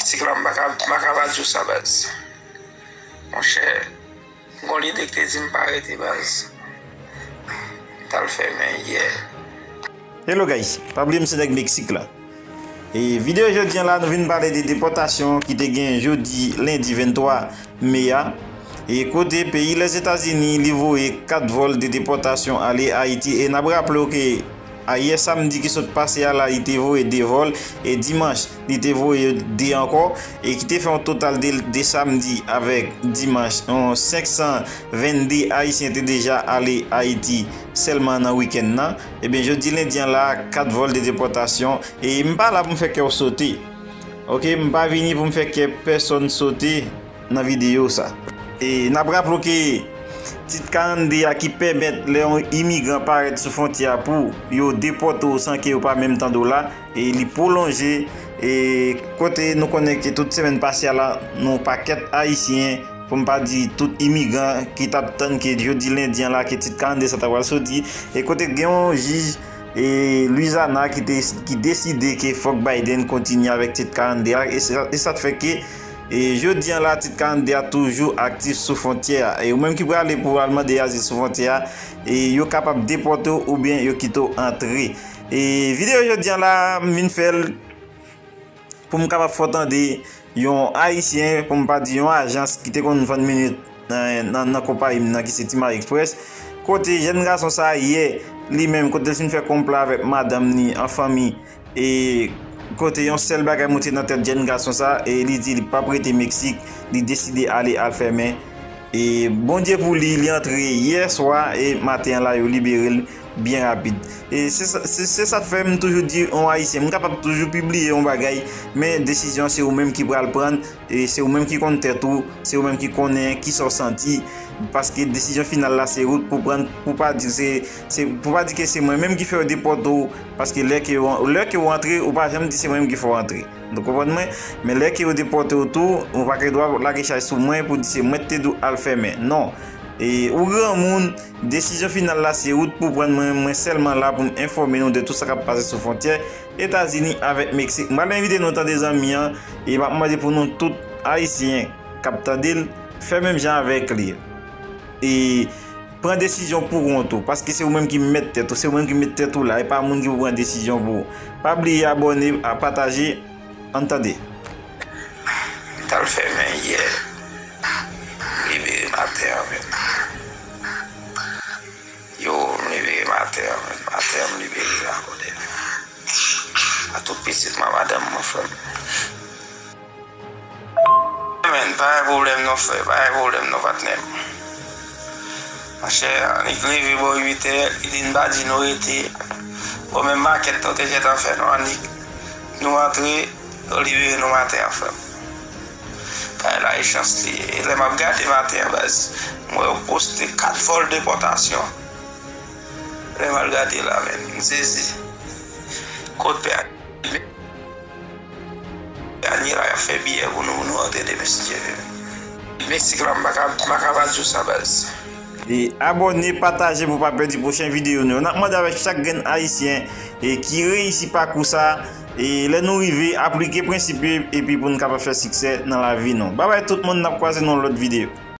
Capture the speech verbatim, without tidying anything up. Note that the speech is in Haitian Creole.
Meksik la, m pa ka, m pa ka pa di w sa, baz. Monchè, m gon lide ki te di m pa rete, baz. M t al fèmen yè. Hello guys, pa bliye m se nèg Meksik la. E videyo jodi an la, nou vin pale de depòtasyon ki te gen jodi lendi venntwa me a. E kote peyi Lèzetazini, li voye kat vòl de depòtasyon ale Ayiti. E n ap raple w ke ayè samdi ki sot pase a la, li te voye de vòl. E dimanch, li te voye de ankò. E ki te fè yon total de, de samdi avèk dimanch, yon senk san vennde Ayisyen te deja ale Ayiti sèlman nan wikenn nan. Ebyen, jodi lendi an la, kat vòl de depòtasyon. E m pa la pou m fè kè w sote. Oke, m pa vini pou m fè kè pèsonn sote nan videyo sa. E n ap raple w ke tit karannde a ki pèmèt lè yon imigran parèt sou fwontyè a pou yo depòte w san ke yo pa menm tande w la, e li pwolonje, e kote nou konnen ke tout semèn pase a la, yon pakèt Ayisyen, pou m pa di tout imigran ki t ap tann ke jodi lendi an la ke tit karannde sa ta pral soti, e kote gen yon jij, e Louisiana ki te, ki deside ke fòk Biden kontinye avèk tit karannde a, e sa, e sa t fè ke, e jodi an la, tit karannde a toujou aktif sou fwontyè a. E ou menm ki prale pou al mande azil sou fwontyè a, e yo kapab depòte w oubyen yo kite w antre. E videyo jodi an la, m vin fè l pou m kapab fè w tande yon Ayisyen, pou m pa di yon ajans ki te konn vann minit nan, nan, nan konpayi m nan ki se Timay Express. Kote jèn gason sa a yè, li menm, kote l fin fè konplo avèk madanm ni an fanmi, e kote yon sèl bagay moute nan tèt jèn gason sa a, e li di li p ap rete Meksik, li deside ale al fèmen. E Bondye pou li, li antre yè swa e maten an la yo libere l byen rapid. E se sa, se, se sa k fè m toujou di yon Ayisyen, m kapab toujou pibliye yon bagay, men desizyon an se ou menm ki pral pran, e se ou menm ki konn tèt ou, se ou menm ki konnen kisa w santi, paske desizyon final la se ou k pou pran, pou pa di se, se, pou pa di ke se mwen menm ki fè yo depòte w, paske lè ke w, lè ke w antre, ou pa janm di se mwen menm ki fè w antre. Nou konprann mwen? Men lè ke yo depòte w tou, ou pa gen dwa lage chay sou mwen pou di se mwen ki te di w al fèmen. Non. E ou granmoun, desizyon final la se ou k pou pran, mwen, mwen sèlman la pou m enfòme nou de tout sa k ap pase sou fwontyè Etazini avèk Meksik. M pral envite nou tande zanmi an, e m ap mande pou nou tout Ayisyen k ap tande l, fè menm jan avèk li. E pran desizyon pou kont ou, paske se ou menm ki mèt tèt ou, se ou menm ki met tèt ou la, e pa moun ki pou pran desizyon pou ou. Pa bliye abòne, a pataje, ann tande. M t al fèmen yè, m libere maten an menm. Yo, m libere maten an menm, maten an m libere la konnen. A tout pitit mwen, madanm mwen, frè m. Men, pa gen pwoblèm non, frè, pa gen pwoblèm non, patnè m. Monchè, annik leve bò uit è, li di n pa di nou rete. Bon, menm makèt nou te gentan fè, nou annik, nou antre, yo libere nou maten an, frè m. Kay la e chans li ye. E lè m ap gade maten an, baz, m wè yo poste kat vòl depòtasyon. Lè m al gade la, men, m sezi. Kot pè a? Danye la, y ap fè biyè pou nou, pou nou antre demen, si Dye vle. Meksik la, m pa ka, m pa ka pa di w sa, baz. E abòne, pataje pou w pa pèdi pwochen videyo nou yo. N ap mande avèk chak grenn Ayisyen, e, ki reyisi pakou sa, e lè nou rive, aplike prensip yo, epi pou n kapab fè siksè nan lavi nou. Babay tout moun, n ap kwaze nan yon lòt videyo.